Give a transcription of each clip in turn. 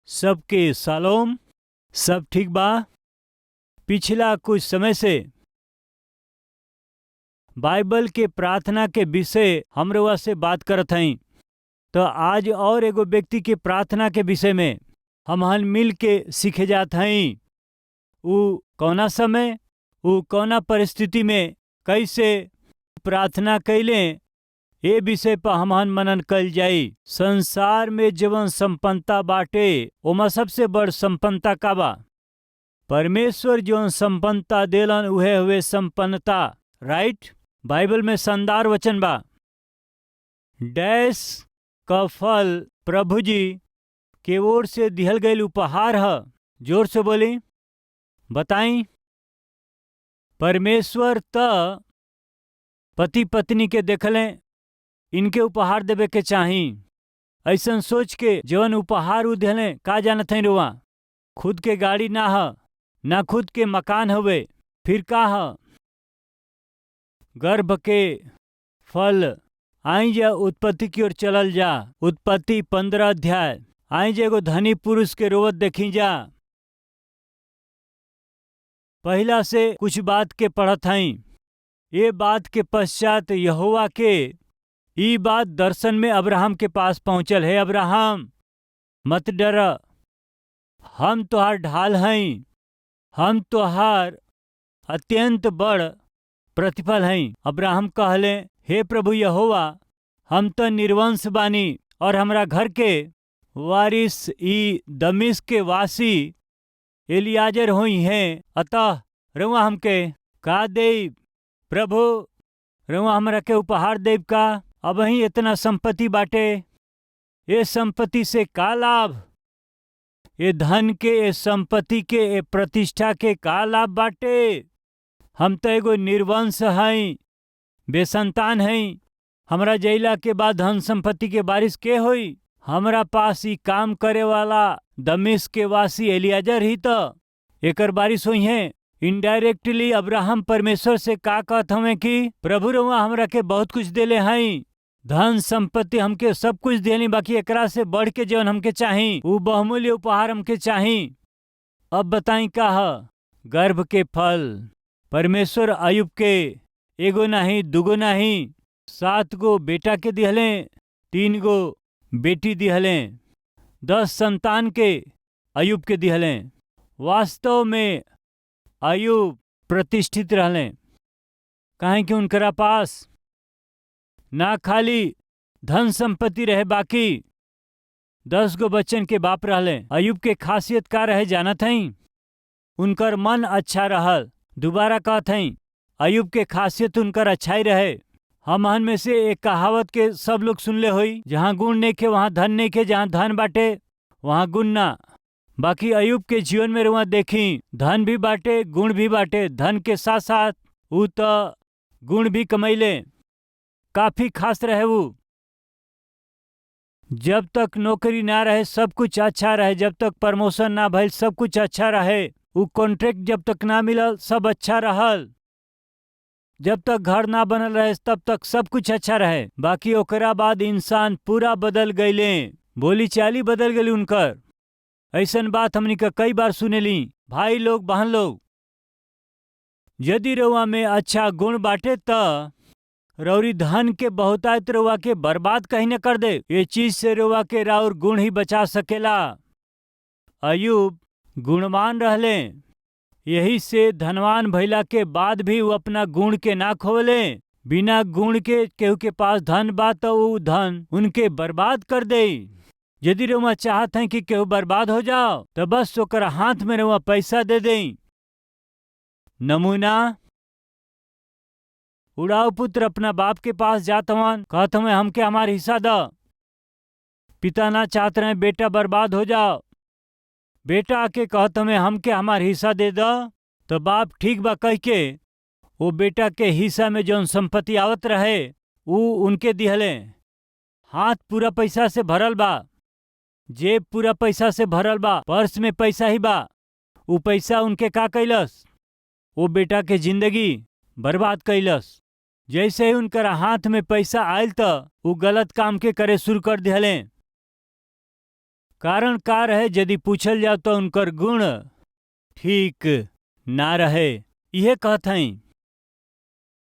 सबके सालोम। सब ठीक बा। पिछला कुछ समय से बाइबल के प्रार्थना के विषय हम रउआ से बात करत हई, तो आज और एगो व्यक्ति के प्रार्थना के विषय में हमहन मिल के सीखे जात हई। ऊ कौना समय, ऊ कौना परिस्थिति में कैसे प्रार्थना कैले, ए विषय पर हमहन मनन कल जाई। संसार में जवन संपन्नता बाटे, ओमा सबसे बड़ संपन्नता का बा? परमेश्वर जवन संपन्नता देलन, उहे हुए संपन्नता। राइट? बाइबल में शानदार वचन बा। डैश क फल प्रभु जी के ओर से दिहल गईल उपहार ह। जोर से बोली, बताई। परमेश्वर त पति पत्नी के देखले, इनके उपहार देवे के चाही, ऐसन सोच के जवन उपहार उ दिहले, का जानत हई रुआ? खुद के गाड़ी ना ह, ना खुद के मकान हवे, फिर का ह? गर्भ के फल। आई जा, उत्पत्ति की ओर चलल जा। उत्पत्ति 15 अध्याय। आई जा, एगो धनी पुरुष के रोवत देखी जा। पहिला से कुछ बात के पढ़त हई। ये बात के पश्चात यहोवा के ई बात दर्शन में अब्राहम के पास पहुंचल, "हे अब्राहम, मत डर, हम तोहार ढाल हई, हम तोहार अत्यंत बड़ प्रतिफल हई।" अब्राहम कहले, "हे प्रभु यहोवा, हम तो निर्वंश बानी और हमरा घर के वारिस ई दमिश्क के वासी एलियाजर होई हैं। अतः रउआ हमके का देब? प्रभु, रउआ हमरा के उपहार देब का? अब ही इतना संपत्ति बाटे, ये संपत्ति से का लाभ? ये धन के, ये संपत्ति के, ये प्रतिष्ठा के का लाभ बाटे? हम तो एगो निर्वंश हई, बेसंतान हई। हमरा जइला के बाद धन संपत्ति के वारिस के होई? हमरा पास ई काम करे वाला दमिश्क के वासी एलियाजर ही तो एकर वारिस होई हैं।" इनडायरेक्टली अब्राहम परमेश्वर से का कहत हवे कि प्रभु, रउआ हमरा के बहुत कुछ देले हई, धन संपत्ति हमके सब कुछ देली, बाकी एकरा से बढ़ के जवन हमके चाही, ऊ बहुमूल्य उपहार हमके चाही। अब बताई, का ह? गर्भ के फल। परमेश्वर अयुब के एगो नाही, दुगो नाही, सात गो बेटा के दिहले, तीन गो बेटी दिहले, 10 संतान के अयुब के दिहले। वास्तव में अयुब प्रतिष्ठित रहले, काहे कि उनकरा पास ना खाली धन संपत्ति रहे, बाकी 10 गो बच्चन के बाप रहले। अयुब के खासियत का रहे, जानत हई? उनकर मन अच्छा रहल। दोबारा कहत हई, अयुब के खासियत उनकर अच्छाई रहे। हमहन में से एक कहावत के सब लोग सुनले होई, "जहाँ गुण नइखे, वहाँ धन नइखे, जहाँ धन बाटे, वहाँ गुण ना।" बाकी अयुब के जीवन में रुआ देखी, धन भी बाटे, गुण भी बाटे। धन के साथ साथ ऊ त गुण भी कमैले। काफी खास रहे ऊ। जब तक नौकरी ना रहे, सब कुछ अच्छा रहे। जब तक प्रमोशन ना भइल, सब कुछ अच्छा रहे। ऊ कॉन्ट्रैक्ट जब तक ना मिलल, सब अच्छा रहल। जब तक घर ना बनल रहे, तब तक सब कुछ अच्छा रहे। बाकी ओकरा बाद इंसान पूरा बदल गईले, बोली चाली बदल गई उनकर। ऐसन बात हमनी का कई बार सुनेली। भाई लोग, बहन लोग, यदि रउआ में अच्छा गुण बाटे त रौरी धन के बहुतायत रउआ के बर्बाद कहीं न कर दे। ये चीज से रउआ के राउर गुण ही बचा सकेला। अयुब गुणवान रहले, यही से धनवान भइला के बाद भी वो अपना गुण के ना खोवले। बिना गुण के केहू के पास धन बा तो ऊ धन उनके बर्बाद कर दे। यदि रउआ चाहत हैं कि केहू बर्बाद हो जाओ, तो बस ओकर हाथ में रउआ पैसा दे दे। नमूना, उड़ाऊ पुत्र अपना बाप के पास जात हवन, कहत हवे, "हमके हमार हिस्सा द।" पिता ना चाहत रहे बेटा बर्बाद हो जाओ। बेटा आके कहत हमें, "हमके हमार हिस्सा दे द।" तो बाप ठीक बा कह के वो बेटा के हिस्सा में जौन संपत्ति आवत रहे, ऊ उनके दिहले। हाथ पूरा पैसा से भरल बा, जेब पूरा पैसा से भरल बा, पर्स में पैसा ही बा। ऊ पैसा उनके का कैलस? वो बेटा के जिंदगी बर्बाद कैलस। जैसे ही उनकर हाथ में पैसा आयल त ऊ गलत काम के करे शुरू कर दिहले। कारण का रहे यदि पूछल जाओ तो उनकर गुण ठीक ना रहे। इहे कहत हई,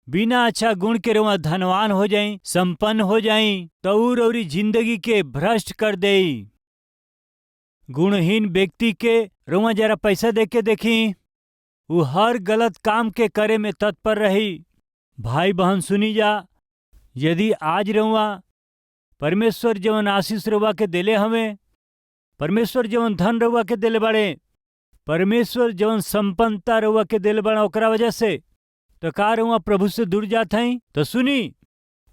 बिना अच्छा गुण के रउआ धनवान हो जाई, संपन्न हो जाई, तो ऊ रउरी जिंदगी के भ्रष्ट कर देई। गुणहीन व्यक्ति के रउआ जरा पैसा दे के देखी, ऊ हर गलत काम के करे में तत्पर रही। भाई बहन सुनी जा, यदि आज रउआ परमेश्वर जवन आशीष रउआ के देले हवे, परमेश्वर जवन धन रउआ के देले बाड़े, परमेश्वर जवन संपन्नता रउआ के देले बाड़े, ओकरा वजह से तो का रउआ प्रभु से दूर जात हई? तो सुनी,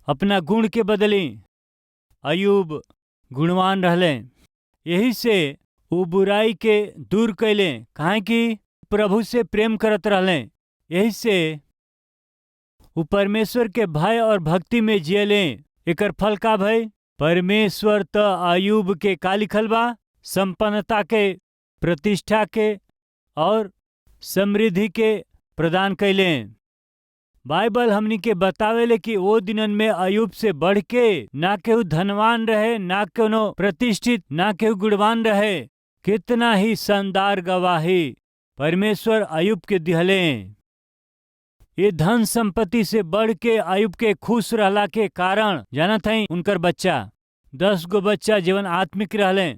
अपना गुण के बदली। अयूब गुणवान रहले, यही से ऊ बुराई के दूर कैले, काहे कि प्रभु से प्रेम करत रहले। यही से ऊ परमेश्वर के भय और भक्ति में जियले। एकर फल का भई? परमेश्वर त अयूब के का लिखल बा? संपन्नता के, प्रतिष्ठा के और समृद्धि के प्रदान कैले। बाइबल हमनी के बतावेले कि वो दिनन में अयूब से बढ़ के ना केहू धनवान रहे, ना कोनो प्रतिष्ठित, ना केहू गुणवान रहे। कितना ही शानदार गवाही परमेश्वर अयूब के दिहले। ये धन संपत्ति से बढ़ के अयूब के खुश रहला के कारण जानत हई उनकर बच्चा 10 गो बच्चा जीवन आत्मिक रहले।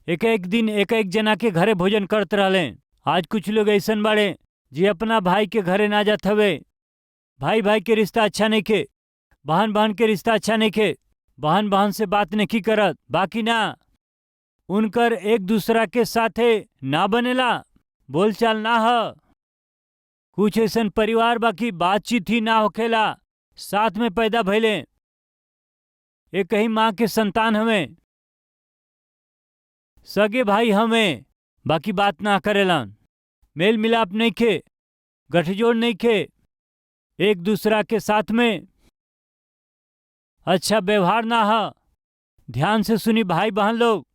एक एक दिन एक एक जना के घरे भोजन करत रहले। आज कुछ लोग ऐसन बाड़े जे अपना भाई के घरे ना जात हवे। भाई भाई के रिश्ता अच्छा नहीं खे, बहन बहन के रिश्ता अच्छा नहीं खे, बहन बहन से बात नहीं करत, बाकी ना उनकर एक दूसरा के साथे ना बनेला, बोलचाल ना ह। कुछ ऐसन परिवार बाकी बातचीत ही ना होखेला, साथ में पैदा भइले, एक ही माँ के संतान हवे, सगे भाई हमें, बाकी बात ना करेलन, मेल मिलाप नहीं खे, गठजोड़ नहीं खे, एक दूसरा के साथ में अच्छा व्यवहार ना ह। ध्यान से सुनी भाई बहन लोग,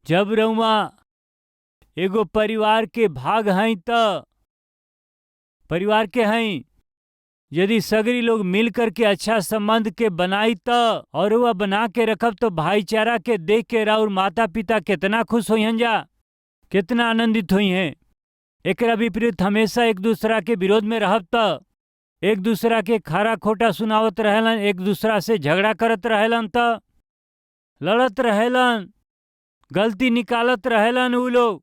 जब रउआ एगो परिवार के भाग हई त परिवार के हई, यदि सगरी लोग मिल करके अच्छा संबंध के बनाई त और वह बना के रखब तो भाईचारा के देख के राउर माता पिता कितना खुश होइहन जा, कितना आनंदित हुई हैं। एकरा विपरीत हमेशा एक दूसरा के विरोध में रहब त एक दूसरा के खारा खोटा सुनावत रहेलन, एक दूसरा से झगड़ा करत रहेलन, त लड़त रहेलन, गलती निकालत रहेलन, उ लोग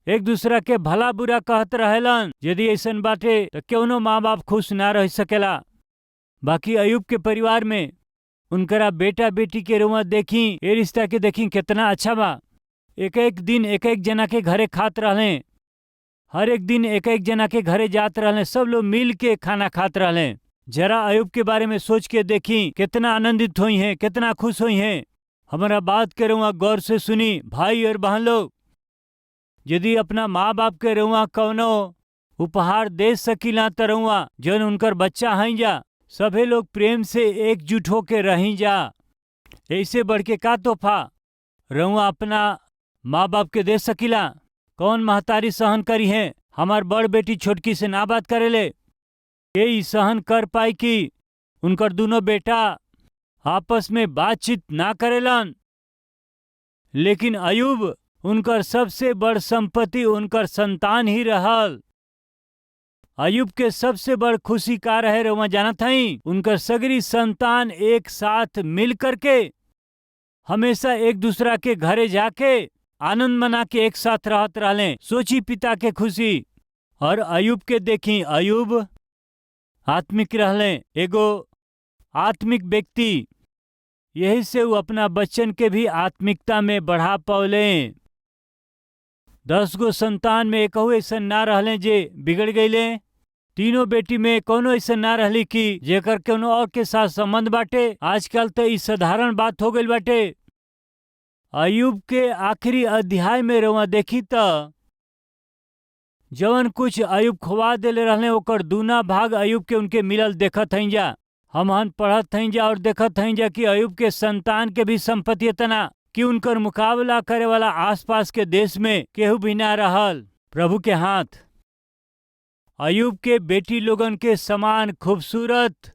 एक दूसरा के भला बुरा कहत रहेलन। यदि ऐसन बाटे तो कौनो माँ बाप खुश ना रह सकेला। बाकी अयूब के परिवार में उनकरा बेटा बेटी के रुआ देखी, ए रिश्ता के देखी कितना अच्छा बा। एक एक दिन एक एक जना के घरे खात रहले, हर एक दिन एक एक जना के घरे जात रहले, सब लोग मिल के खाना खात रहले। जरा अयूब के बारे में सोच के देखी कितना आनंदित हुई हैं, कितना खुश हुई हैं। हमारा बात के रुआ गौर से सुनी भाई और बहन लोग, यदि अपना माँ बाप के रुआ कौनो उपहार दे सकीला त रुआ जौन उनकर बच्चा हई जा, सभे लोग प्रेम से एकजुट होके रही जा। ऐसे बढ़ के का तोहफा रुआ अपना माँ बाप के दे सकीला? कौन महतारी सहन करी है हमार बड़ बेटी छोटकी से ना बात करेले? के ई सहन कर पाई कि उनकर दोनों बेटा आपस में बातचीत ना करेलन? लेकिन अयूब उनकर सबसे बड़ संपत्ति उनकर संतान ही रहल। अयूब के सबसे बड़ खुशी का रहे रउआ जानत हई? उनकर सगरी संतान एक साथ मिल करके हमेशा एक दूसरा के घरे जाके आनंद मना के एक साथ रहत रहले। सोची पिता के खुशी। और अयूब के देखी, अयूब आत्मिक रहले, एगो आत्मिक व्यक्ति, यही से वो अपना बच्चन के भी आत्मिकता में बढ़ा पौले। 10 गो संतान में एकहु ऐसा ना रहले जे बिगड़ गईले। तीनों बेटी में कोनो ऐसा ना रहली कि जेकर कोनो और के साथ संबंध बाटे। आजकल तो ई साधारण बात हो गई बाटे। अयूब के आखिरी अध्याय में रउआ देखी त जवन कुछ अयूब खोवा देले रहले ओकर दूना भाग अयूब के उनके मिलल देखत हई जा। हमहन पढ़त हई जा और देखत हई जा कि अयूब के संतान के भी संपत्ति इतना कि उनकर मुकाबला करे वाला आसपास के देश में केहू भी ना रहल। प्रभु के हाथ अयूब के बेटी लोगन के समान खूबसूरत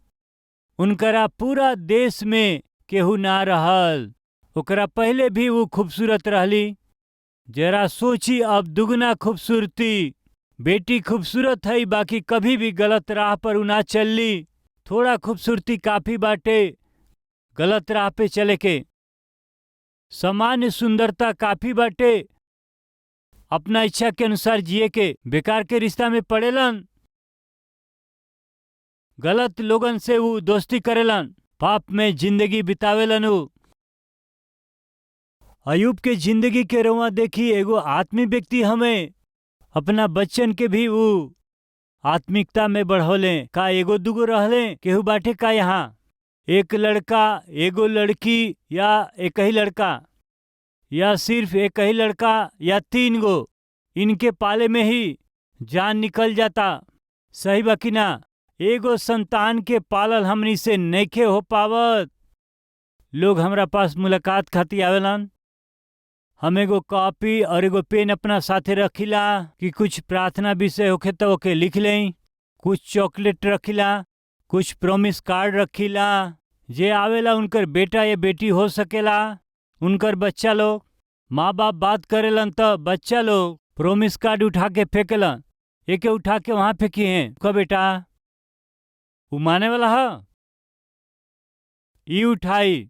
उनकरा पूरा देश में केहू ना रहल। ओकरा पहले भी वो खूबसूरत रहली। जरा सोची अब दुगना खूबसूरती। बेटी खूबसूरत है बाकी कभी भी गलत राह पर उ ना चलली। थोड़ा खूबसूरती काफी बाटे गलत राह पे चले के। सामान्य सुंदरता काफी बाटे अपना इच्छा के अनुसार जिए के। बेकार के रिश्ता में पड़ेलन, गलत लोगन से वो दोस्ती करेलन, पाप में जिंदगी बितावेलन। उ अयूब के जिंदगी के रवा देखी एगो आत्मी व्यक्ति हमें अपना बच्चन के भी वो आत्मिकता में बढ़ौले। का एगो दुगो रहले केहू बाटे का यहाँ? एक लड़का एगो लड़की या एक ही लड़का या सिर्फ एक ही लड़का या 3 गो, इनके पाले में ही जान निकल जाता। सही बा कि ना? एगो संतान के पालल हमनी से नइखे हो पावत। लोग हमरा पास मुलाकात खातिर आवेलन, हम एगो कॉपी और एगो पेन अपना साथे रखिला कि कुछ प्रार्थना विषय होखे तो ओके लिख लें, कुछ चॉकलेट रखिला, कुछ प्रोमिस कार्ड रखिला। जे आवेला उनकर बेटा या बेटी हो सकेला, उनकर बच्चा लोग। माँ बाप बात करेलन तो बच्चा लोग प्रोमिस कार्ड उठा के फेंकेलन, एके उठा के वहाँ फेंकी हैं। का बेटा वो माने वाला है? ई उठाई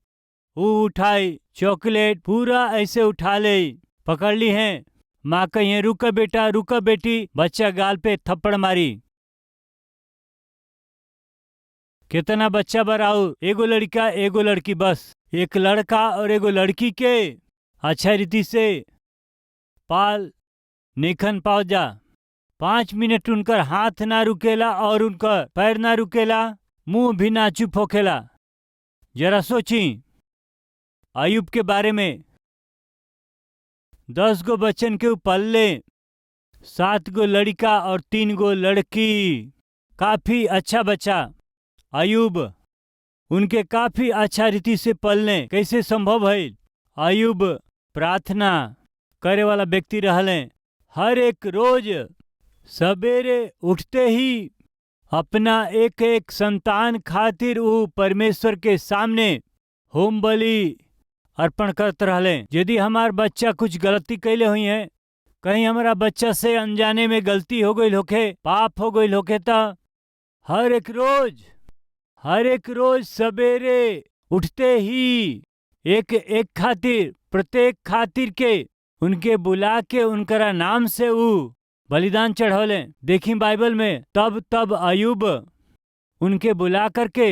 ऊ उठाई, चॉकलेट पूरा ऐसे उठा ले, पकड़ ली है। माँ कही रुक बेटा रुक बेटी, बच्चा गाल पे थप्पड़ मारी। कितना बच्चा बराऊ, एगो लड़का एगो लड़की, बस एक लड़का और एगो लड़की के अच्छा रीति से पाल निखन पाओ जा। 5 मिनट उनकर हाथ ना रुकेला और उनकर पैर ना रुकेला, मुंह भी ना चुप होखेला। जरा सोची अयूब के बारे में। 10 गो बच्चन के पल्ले, 7 गो लड़का और 3 गो लड़की। काफी अच्छा बच्चा अयूब, उनके काफी अच्छा रीति से पलने कैसे संभव है? अयूब प्रार्थना करे वाला व्यक्ति रहले। हर एक रोज सवेरे उठते ही अपना एक एक संतान खातिर ऊ परमेश्वर के सामने होम बलि अर्पण करते रहले। यदि हमार बच्चा कुछ गलती कैले हुई है, कहीं हमारा बच्चा से अनजाने में गलती हो गई होखे, पाप हो गई होखे, त हर एक रोज सवेरे उठते ही एक एक खातिर, प्रत्येक खातिर के उनके बुला के उनकरा नाम से ऊ बलिदान चढ़ौले। देखी बाइबल में तब तब अयूब उनके बुला करके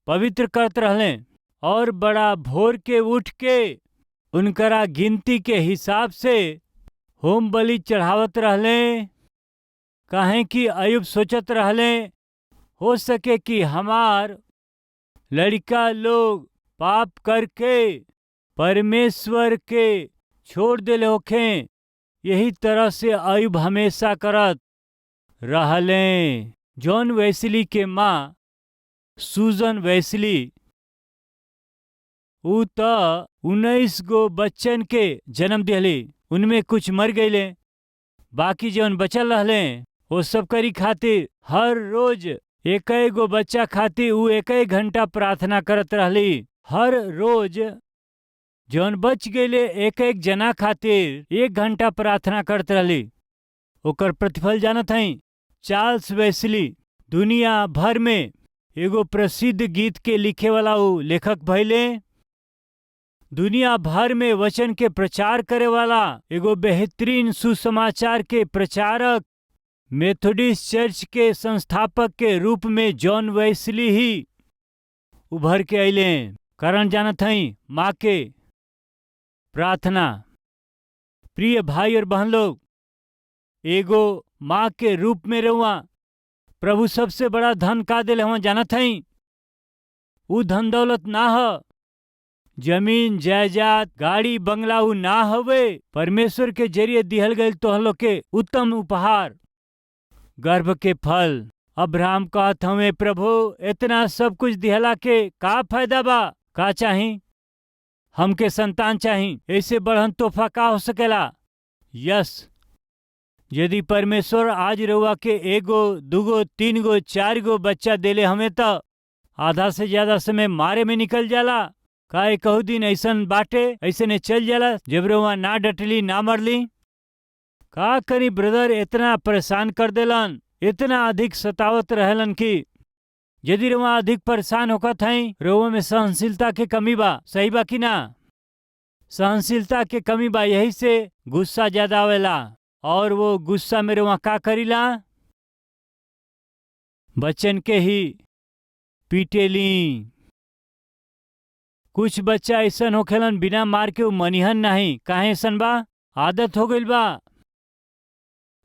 पवित्र करते रहले और बड़ा भोर के उठ के उनकरा गिनती के हिसाब से होम बलि चढ़ावत रहले। काहे कि अयूब सोचत रहले, हो सके कि हमार लड़का लोग पाप करके परमेश्वर के छोड़ देले होखें। यही तरह से अयूब हमेशा करत रहले। जॉन वेस्ली के माँ सूजन वेस्ली ऊ त 19 गो बच्चन के जन्म दिहली, उनमें कुछ मर गईले, बाकी जौन बचल रहले वो सब करी खातिर हर रोज एक गो बच्चा खातिर ऊ एक घंटा प्रार्थना करत रहली। हर रोज जौन बच गईले एक एक जना खातिर 1 घंटा प्रार्थना करत रहली। ओकर प्रतिफल जानत हई, चार्ल्स वेस्ली दुनिया भर में एगो प्रसिद्ध गीत के लिखे वाला ऊ लेखक भइले। दुनिया भर में वचन के प्रचार करे वाला एगो बेहतरीन सुसमाचार के प्रचारक, मेथोडिस्ट चर्च के संस्थापक के रूप में जॉन वेस्ली ही उभर के अइले। कारण जानत हई, माँ के प्रार्थना। प्रिय भाई और बहन लोग, एगो माँ के रूप में रहुआ प्रभु सबसे बड़ा धन का दिले हुआ जानत हई? ऊ धन दौलत ना ह, जमीन जायदाद गाड़ी बंगला ऊ ना हवे। परमेश्वर के जरिए दिहल गईल तोहन लोग के उत्तम उपहार, गर्भ के फल। अब्राहम कहत हवे, प्रभु इतना सब कुछ दिहला के का फायदा बा? का चाही हमके? संतान चाही। ऐसे बढ़न तोहफा का हो सकेला? यस, यदि परमेश्वर आज रउआ के 1 गो 2 गो 3 गो 4 गो बच्चा देले हमें त आधा से ज्यादा समय मारे में निकल जाला। का कहू दिन ऐसन बाटे, ऐसने चल जाला जब रउआ ना डटली ना मरली? का करी ब्रदर, इतना परेशान कर देलन, इतना अधिक सतावत रहलन कि यदि रउआ अधिक परेशान होकत हई, रउआ में सहनशीलता के कमी बा। सही बा कि ना? सहनशीलता के कमी बा, यही से गुस्सा ज्यादा आवेला। और वो गुस्सा में रउआ का करीला? बच्चन के ही पीटेली। कुछ बच्चा ऐसन होखेलन बिना मार के वो मनिहन नहीं। काहे ऐसन बा? आदत हो गइल बा।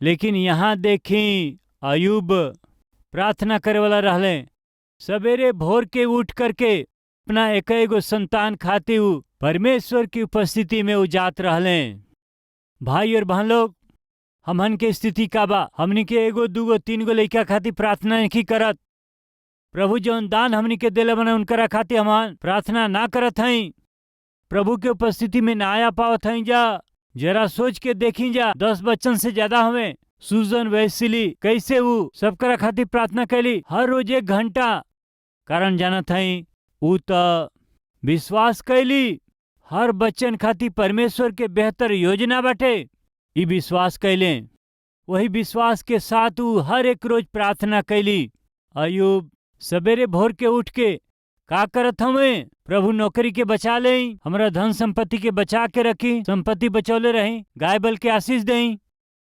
लेकिन यहाँ देखी अयूब प्रार्थना करे वाला रहले। सवेरे भोर के उठ करके अपना एक एगो संतान खातिर उ परमेश्वर की उपस्थिति में उ जात रहले। भाई और बहन लोग, हमहन के स्थिति का बा? हमनी के एगो दूगो तीन गो लइका खातिर प्रार्थना नहीं करत। प्रभु जौन दान हमनी के देले बने उनकरा खातिर हमन प्रार्थना ना करत हई। प्रभु के उपस्थिति में ना आया पावत हई। जा जरा सोच के देखी जा, 10 बच्चन से ज्यादा हमें। सुजन वैसिली कैसे उ सबकरा खातिर प्रार्थना कैली हर रोज 1 घंटा। कारण जानत हई, उ त विश्वास कैली हर बच्चन खातिर परमेश्वर के बेहतर योजना बाटे। ई विश्वास कैले, वही विश्वास के साथ उ हर एक रोज प्रार्थना कैली। अयूब सवेरे भोर के उठ के का करत हमें? प्रभु नौकरी के बचा ले, हमरा धन संपत्ति के बचा के रखी, संपत्ति बचौले रही, गाय बल के आशीष देई।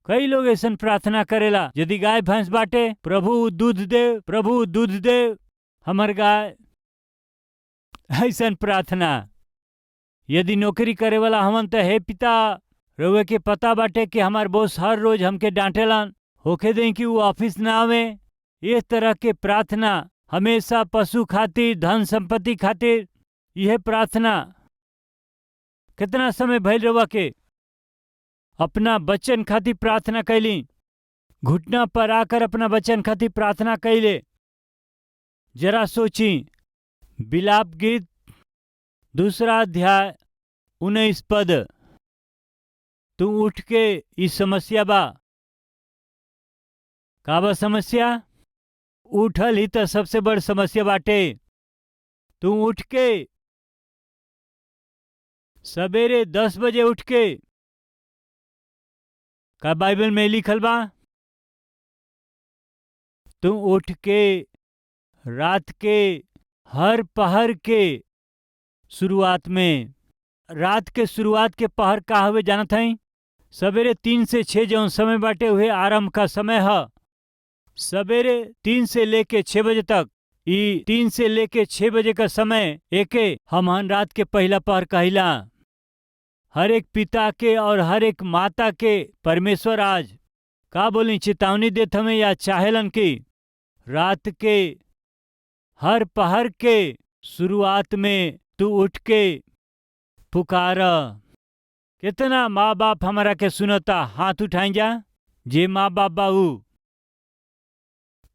कई लोग ऐसा प्रार्थना करेला, यदि गाय भैंस बाटे, प्रभु दूध दे, प्रभु दूध दे हमर गाय, ऐसा प्रार्थना। यदि नौकरी करे वाला हमन त हे पिता, रउए के पता बाटे कि हमार बॉस हर रोज हमके डांटेलन, होखे दे कि वो ऑफिस ना आवे। इस तरह के प्रार्थना हमेशा पशु खातिर, धन संपत्ति खातिर यह प्रार्थना। कितना समय भइल रउआ के अपना बच्चन खातिर प्रार्थना कैली, घुटना पर आकर अपना बच्चन खातिर प्रार्थना कैले। जरा सोची, विलाप गीत 2 अध्याय 19 पद। तू उठ के ई समस्या बा, का बा समस्या? उठल ही तो सबसे बड़ समस्या बाटे। तू उठ के सवेरे 10 बजे उठ के, का बाइबल में लिखल बा? तू उठ के रात के हर पहर के शुरुआत में, रात के शुरुआत के पहर का हवे जानत हई? सवेरे 3 से 6 जौन समय बाटे हुए आराम का समय है। सवेरे 3 से लेके 6 बजे तक, ई 3 से लेके 6 बजे का समय एके हमहन रात के पहला पहर कहिला। हर एक पिता के और हर एक माता के परमेश्वर आज का बोली चेतावनी देत हमें या चाहेलन कि रात के हर पहर के शुरुआत में तू उठ के पुकार। कितना माँ बाप हमारा के सुनता, हाथ उठाई जा जे माँ बाप बाबू।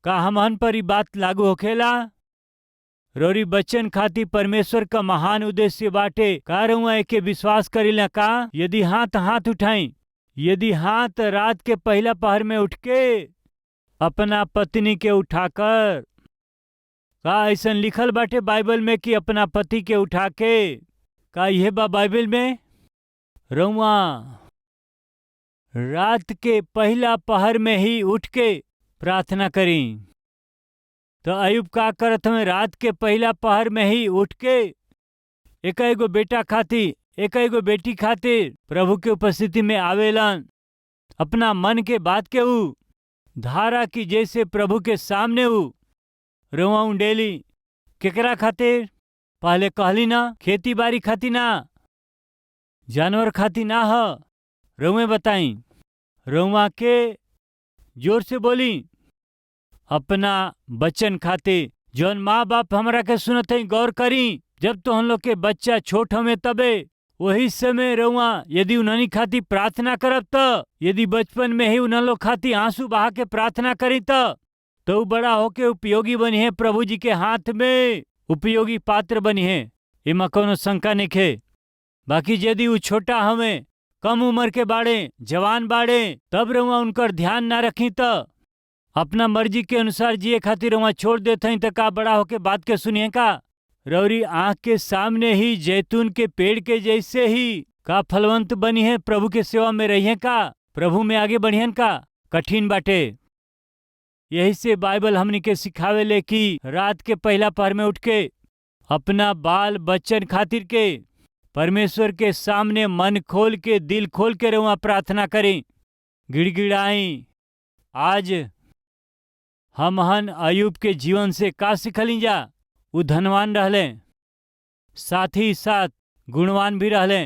का हमहन पर ई बात लागू होखेला? रोरी बच्चन खातिर परमेश्वर का महान उद्देश्य बाटे। का रउआ एके विश्वास करीला का? यदि हाथ हाथ उठाई, यदि हाथ रात के पहला पहर में उठ के अपना पत्नी के उठाकर, का ऐसा लिखल बाटे बाइबल में कि अपना पति के उठा के? का यह बा बाइबल में? रउआ रात के पहला पहर में ही उठ के प्रार्थना करी। तो अयुब का करत हमें? रात के पहला पहर में ही उठ के एक एगो बेटा खातिर, एक एगो बेटी खातिर प्रभु के उपस्थिति में आवेलन। अपना मन के बात के ऊ धारा की जैसे प्रभु के सामने ऊ रोआ उंडेली। केकरा खातिर? पहले कहली ना, खेती बाड़ी खातिर ना, जानवर खातिर ना ह। रउए बताई, रउआ के जोर से बोली, अपना बच्चन खातिर। जौन माँ बाप हमरा के सुनत हई, गौर करी, जब तो हम लोग के बच्चा छोट हमें तबे वही समय रउआ यदि उन्हनी खातिर प्रार्थना करब त, यदि बचपन में ही उन्हन लोग खातिर आंसू बहा के प्रार्थना करी त, तो बड़ा होके उपयोगी बनी है, प्रभु जी के हाथ में उपयोगी पात्र बनी है, इमा कोनो शंका नइखे। बाकी यदि उ छोटा हमें, कम उम्र के बाड़े, जवान बाड़े, तब रउआ उनकर ध्यान ना रखी त अपना मर्जी के अनुसार जिए खातिर रउआ छोड़ देत हई त का बड़ा होके बात के सुनिए का? रौरी आंख के सामने ही जैतून के पेड़ के जैसे ही का फलवंत बनी है, प्रभु के सेवा में रही है का प्रभु में आगे बढ़ियन का कठिन बाटे। यही से बाइबल हमनी के सिखावे ले कि रात के पहला पहर में उठ के अपना बाल बच्चन खातिर के परमेश्वर के सामने मन खोल के दिल खोल के रहुआ प्रार्थना करें, गिड़गिड़ाई। आज हम हन अयुब के जीवन से का सिखली जा? उ धनवान रहले, साथ ही साथ गुणवान भी रहले।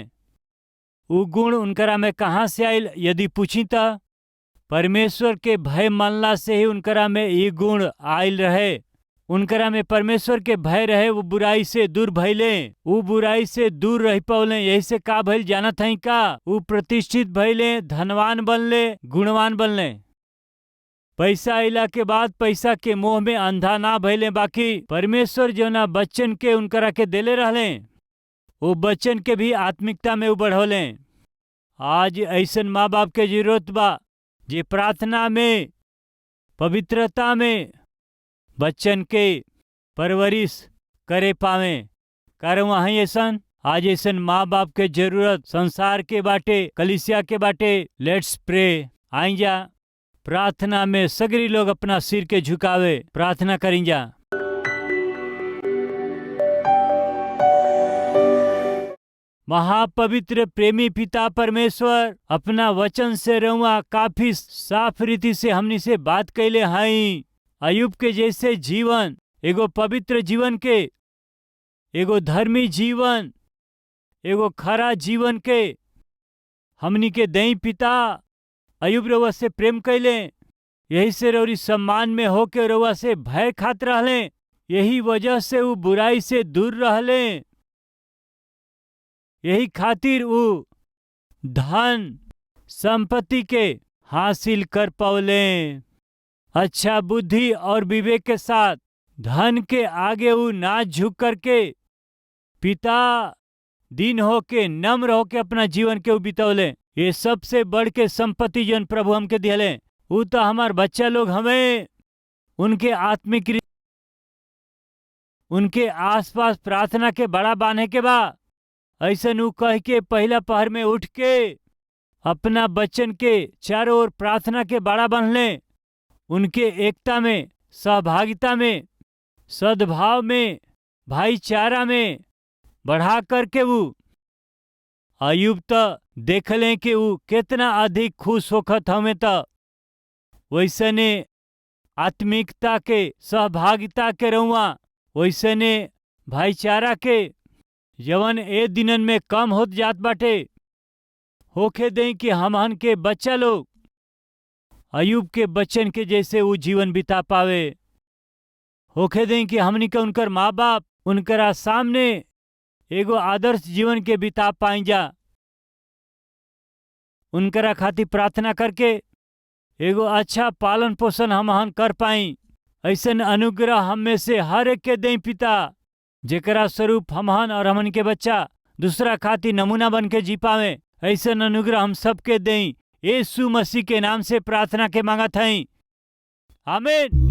उ गुण उनकरा में कहाँ से आयल यदि पूछी त परमेश्वर के भय मानला से ही उनकरा में ये गुण आयल रहे। उनकरा में परमेश्वर के भय रहे, वो बुराई से दूर भइले, उ बुराई से दूर रह पौले। यही से का भइल जानत हई का? उ प्रतिष्ठित भइले, धनवान बनले, गुणवान बनले। पैसा अइला के बाद पैसा के मोह में अंधा ना भइले, बाकी परमेश्वर जौना बच्चन के उनकरा के देले रहले वो बच्चन के भी आत्मिकता में उ बढ़ौले। आज ऐसन माँ बाप के जरूरत बा जे प्रार्थना में, पवित्रता में बच्चन के परवरिश करे पावे। कारण वहीं ऐसन आज ऐसन माँ बाप के जरूरत संसार के बाटे, कलिसिया के बाटे। Let's pray. आई जा प्रार्थना में सगरी लोग अपना सिर के झुकावे, प्रार्थना करी जा। महापवित्र प्रेमी पिता परमेश्वर, अपना वचन से रहुआ काफी साफ रीति से हमनी से बात कैले हई। अयुब के जैसे जीवन, एगो पवित्र जीवन के, एगो धर्मी जीवन, एगो खरा जीवन के हमनी के दई पिता। अयुब रउआ से प्रेम कैले, यही से रौरी सम्मान में होके रउआ से भय खात रहले, यही वजह से उ बुराई से दूर रहले, यही खातिर उ धन संपत्ति के हासिल कर पौले। अच्छा बुद्धि और विवेक के साथ धन के आगे उ ना झुक करके पिता दीन होके नम्र होके अपना जीवन के उ बितौले। ये सबसे बढ़ के संपत्ति जन प्रभु हमके दिहले उ तो हमार बच्चा लोग हमें उनके आत्मिक उनके आसपास प्रार्थना के बड़ा बांधे के बा। ऐसन उ कह के पहला पहर में उठ के अपना बच्चन के चारों ओर प्रार्थना के बाड़ा बांध, उनके एकता में, सहभागिता में, सद्भाव में, भाईचारा में बढ़ा करके वो अयुब त देखले कि उ कितना अधिक खुश होखत हमें। त वैसने आत्मिकता के, सहभागिता के रहुआ, वैसने भाईचारा के जवन ए दिनन में कम होत जात बाटे, होखे दें कि हमहन के बच्चा लोग अयुब के बच्चन के जैसे वो जीवन बिता पावे। होखे दें कि हमनी के उनकर माँ बाप उनकरा सामने एगो आदर्श जीवन के बिता पाई जा। उनकरा खातिर प्रार्थना करके एगो अच्छा पालन पोषण हमहन कर पाई। ऐसन अनुग्रह हम में से हर एक के दें पिता, जेकरा स्वरूप हमहन और हमन के बच्चा दूसरा खातिर नमूना बन के जी पावे। ऐसन अनुग्रह हम सबके दें, यीशु मसीह के नाम से प्रार्थना के मांगत हई, आमीन।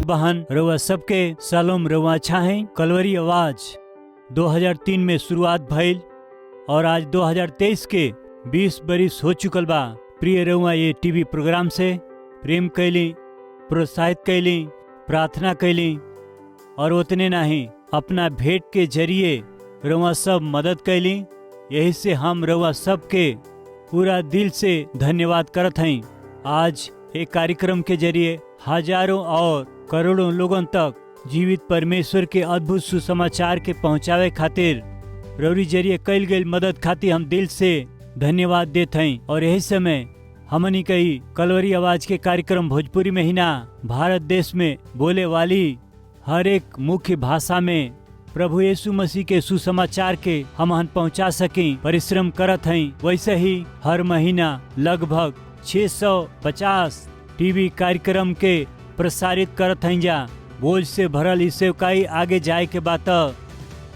बहन रउआ सबके सलाम। रउआ अच्छा है। कलवरी आवाज 2003 में शुरुआत भइल और आज 2023 के 20 बरिस हो चुकल बा। प्रिय रउआ ये टीवी प्रोग्राम से प्रेम कैली, प्रोत्साहित कैली, प्रार्थना कैली और उतने नहीं अपना भेंट के जरिए रउआ सब मदद कैली। यही से हम रउआ सबके पूरा दिल से धन्यवाद करत हई। आज एक कार्यक्रम के जरिए हजारों और करोड़ों लोगों तक जीवित परमेश्वर के अद्भुत सुसमाचार के पहुंचावे खातिर रौरी जरिए कैल गई मदद खातिर हम दिल से धन्यवाद देत हई। और यही समय हमनी कई कलवरी आवाज के कार्यक्रम भोजपुरी में ही ना भारत देश में बोले वाली हर एक मुख्य भाषा में प्रभु यीशु मसीह के सुसमाचार के हमहन पहुंचा सकें परिश्रम करत हई। वैसे ही हर महीना लगभग 650 टीवी कार्यक्रम के प्रसारित करत हई जा। बोझ से भरल इस सेवकाई आगे जाए के बात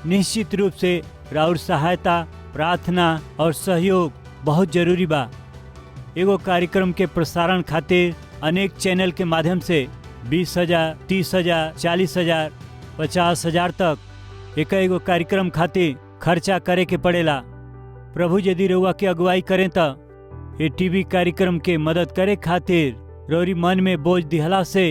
निश्चित रूप से राउर सहायता, प्रार्थना और सहयोग बहुत जरूरी बा। एगो कार्यक्रम के प्रसारण खातिर अनेक चैनल के माध्यम से 20,000, 30,000, 40,000, 50,000 तक एक एगो कार्यक्रम खातिर खर्चा करे के पड़ेला। प्रभु यदि रउआ के अगुवाई करें त ये टीवी कार्यक्रम के मदद करे खातिर रौरी मन में बोझ दिहला से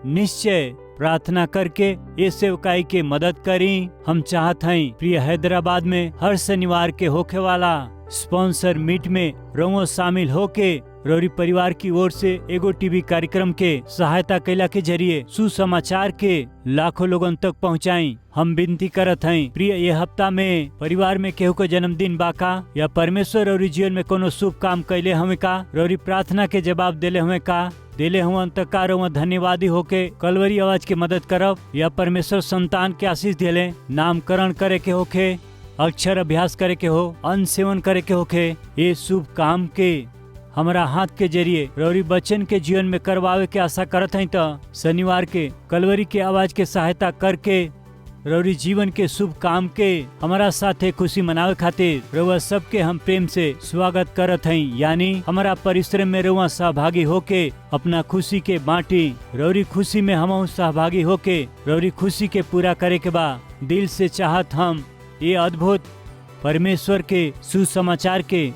निश्चय प्रार्थना करके ये सेवकाई के मदद करी। हम चाहत हई प्रिय हैदराबाद में हर शनिवार के होखे वाला स्पॉन्सर मीट में रउआ शामिल होके रौरी परिवार की ओर से एगो टीवी कार्यक्रम के सहायता कैला के जरिए सुसमाचार के लाखों लोगन तक पहुंचाई। हम विनती करत हई प्रिय, ये हफ्ता में परिवार में केहू के जन्मदिन बाका या परमेश्वर रौरी जीवन में कोनो शुभ काम कैले हमें का, रौरी प्रार्थना के जवाब देले हमें का देले हुआ त का रउआ धन्यवादी होके कलवरी आवाज के मदद करब या परमेश्वर संतान के आशीष देले, नामकरण करे के होखे, अक्षर अभ्यास करे के हो, अन्न सेवन करे के होखे, ये शुभ काम के हमारा हाथ के जरिए रौरी बच्चन के जीवन में करवावे के आशा करत हई त शनिवार के कलवरी के आवाज के सहायता करके रौरी जीवन के शुभ काम के हमारा साथे खुशी मनावे खातिर रउआ सबके हम प्रेम से स्वागत करत हई। यानी हमारा परिश्रम में रउआ सहभागी होके अपना खुशी के बांटी, रौरी खुशी में हम सहभागी होके रौरी खुशी के पूरा करे के बा दिल से चाहत हम ये अद्भुत परमेश्वर के सुसमाचार के